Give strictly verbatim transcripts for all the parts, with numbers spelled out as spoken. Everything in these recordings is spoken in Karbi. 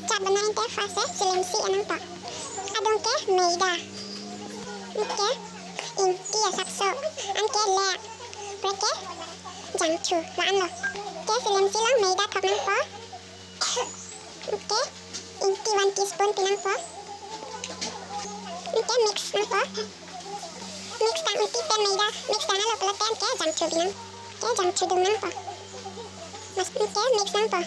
Chat banai ke first si silemsi nangpo. Adung ke maida. Anke ingti asapso. Anke lek. Pre ke jangthu. La-anlo. Ke silemsi along maida thok nangpo. Anke ingti one teaspoon pi nangpo. Anke mix nangpo. Mix tang, ingti pen maida mix tanglo pulote anke jangthu pi nang. Anke jangthu dun nangpo. Mas anke mix nangpo.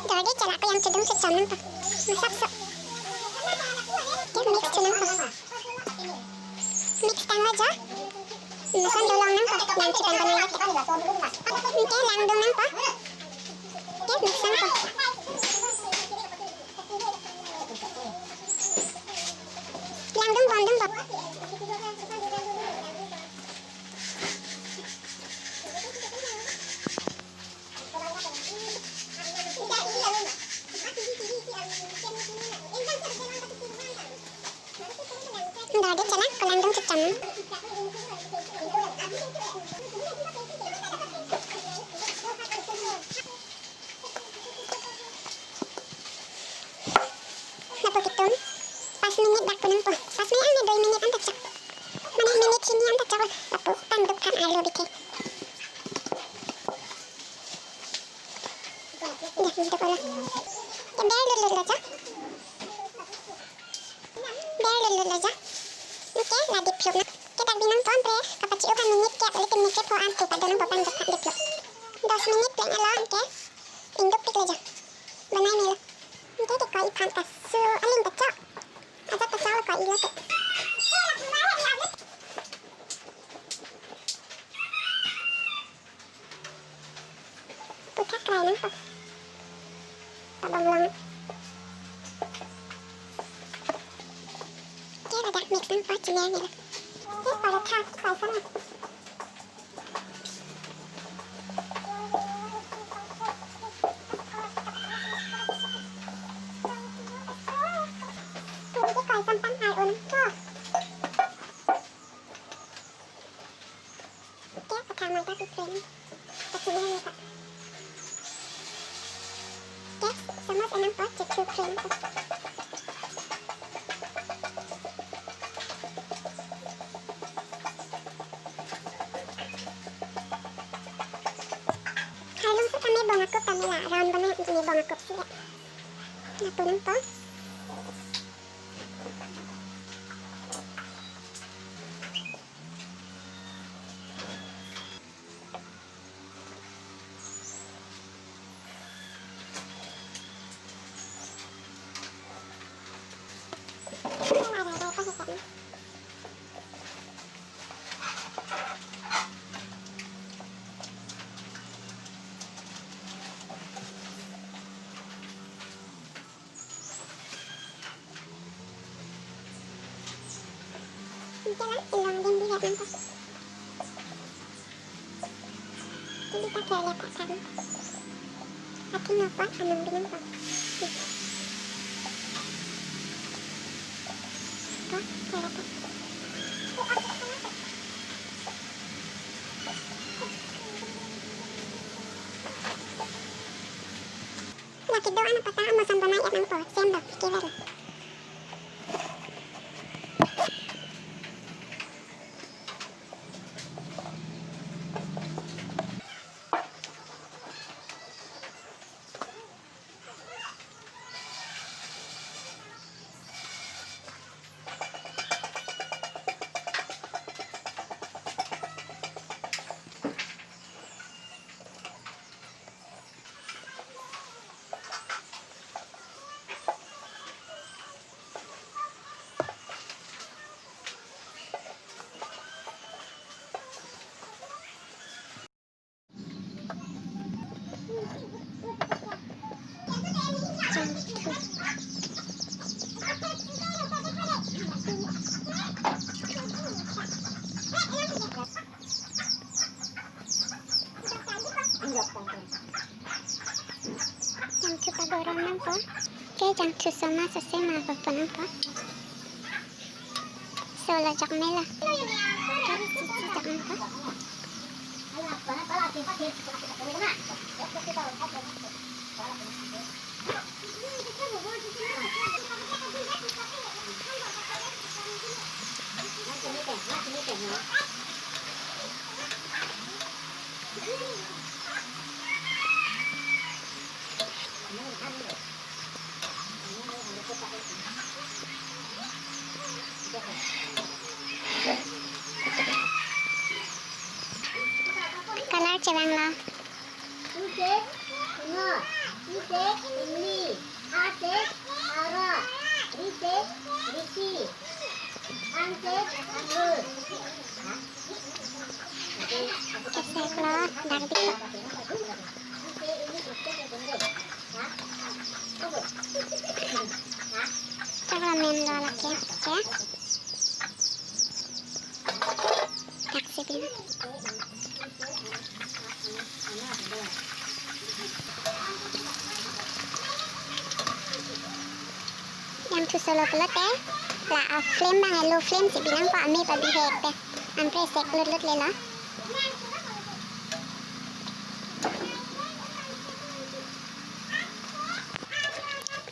Dorde chala ko jangthu dun si chom nangpo. Masapso. Anke mix thu nangpo. Mix tanglo jo. Lason dolong nangpo, jangthu pen banai lake. Anke lang dun nangpo. Anke mix nangpo. Lang dun, bom dun, bom. Dorde chala ko lang dun si chom. Lapu kitum. Pas minit dak pu nangpo. Pas minit, ane dui minit anta chok. Mane minit hini anta chok. Lapu pangduk than arlo bike. Dak minit dak pu la. Ke ber lut lut lo chok. Ber lut lut lo chok. Anke la dip luk nang. Ke dak bi nangpo, anpre kapachi-u ka minit ke, ili ke minit ke pho an tu pado nangpo, pangduk than dip luk. Dos minit plenglo anke ingduk pik lo chok. Banai melo. Anke ke koi aphan kasu aling ta chok. Ajat ta choklo koi-ilo ke. Puthak krai nangpo. Pabom long. Ke ladak mix nangpo, chiner melo. Ke paratha ke koi sam. Ke koi sam tang hai un ko. Ke pathak mai ta pi pren. Kachini hai ta. Ke samus enam pot jetu pren. Harlung si tame bong akup tame la, round banai tame bong akup si la. Lapu nangpo. Anke la ilong din birat nangpo. Kili ta kele pakam. Athengno apot anong bi nangpo. Ko, kele ta. Lake do-an apot ta amoson banai et nangpo, sem do, kevelo. Jangthu pagorom nangpo. Ke jangthu soma sosema papo nangpo. Sola jak mela. Ke sisi jak nangpo. Color chevanglo. Use, uno. Use, ingni. Ase, aro. Rise, risi. Anse, angur. Keseklo, dak dik. Choklo menlo lake, ke. Dak si pin. Jangthu solo pulote, la a-flame abang low flame si pinangpo, amei pabihek te. Anpre sek lut lut lelo.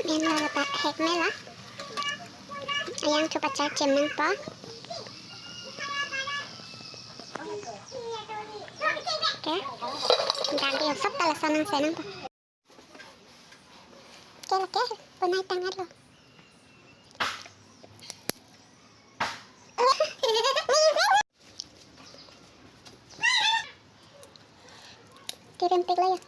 Menlo ta hek melo. Jangthu pachak chem nangpo. Ke. Dak dik sob ta lason nang se nangpo. Ke lake, bonai tang-etlo. Kirim piklo ya.